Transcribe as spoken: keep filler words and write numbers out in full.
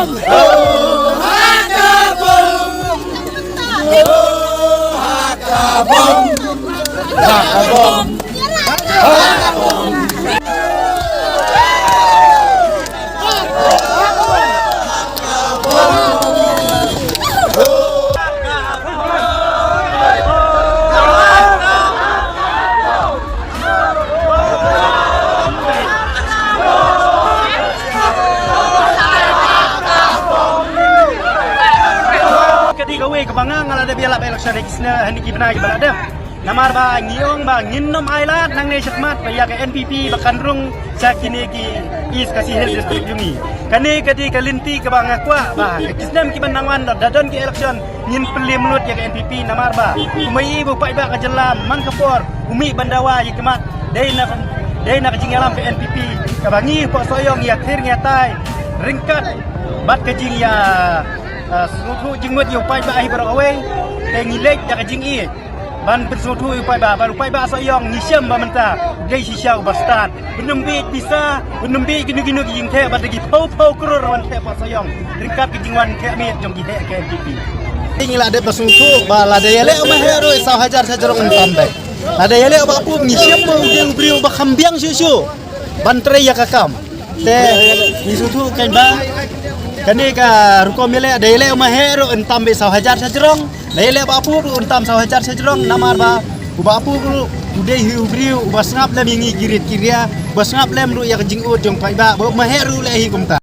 Ka dei kawei kaba nga, nga la dep ïalap election ha ki snem, ha ki bnai kiba la dep. Namar ba ngi ong ba ngin nym ailad nangne shakhmat ba ïa ka N P P ba kan rung sha kine ki East Khasi Hills District jong ngi. Kane ka dei ka lynti kaba nga kwah ba ha ki snem kiban nang wan, da don ki election, ngin pynlem lut ïa ka N P P, namar ba kumba i ba u paidbah ka jylla man ka por u mih ban dawa ïa ka mat, dei na, dei na ka jingïalam ka N P P kaba ngi hapoh Sohiong ngi ïathir ngi ïatai ryngkat bad ka jingïa, ah, sngewthuh jingmut ïa u paidbah hi baroh kawei. Te ngi leit da ka jingïeit ban pynsngewthuh ïa u paidbah, bad u paidbah Sohiong ngi shem ba mynta u dei shisha uba stad. Ban ym bieit pisa, ban ym bieit kino kino ki jingtheh, bad da ki phew phew klur wan theh hapoh Sohiong ryngkat ki jingwan theh miet jong ki heh ka N P P. Ngi la dep ba sngewthuh ba lada ïaleh u ma heh ruh saw hajar sha jrong yn tam beit. Lada ïaleh u Bah Apup ngi shem ba u dei u briew ba kham biang shuh shuh ban trei ïa ka kam. Te ngi sngewthuh kein ba kane ka rukom ïaleh, da ïaleh u ma heh ruh yn tam beit saw hajar sha jrong, da ïaleh u Bah Apup ruh yn tam saw hajar sha jrong, namar ba u Bah Apup ruh u dei hi u briew uba sngap lem ïa ngi ki rit ki ria, uba sngap lem ruh ïa ka jingud jong paidbah, ba u ma heh ruh leh hi kumta.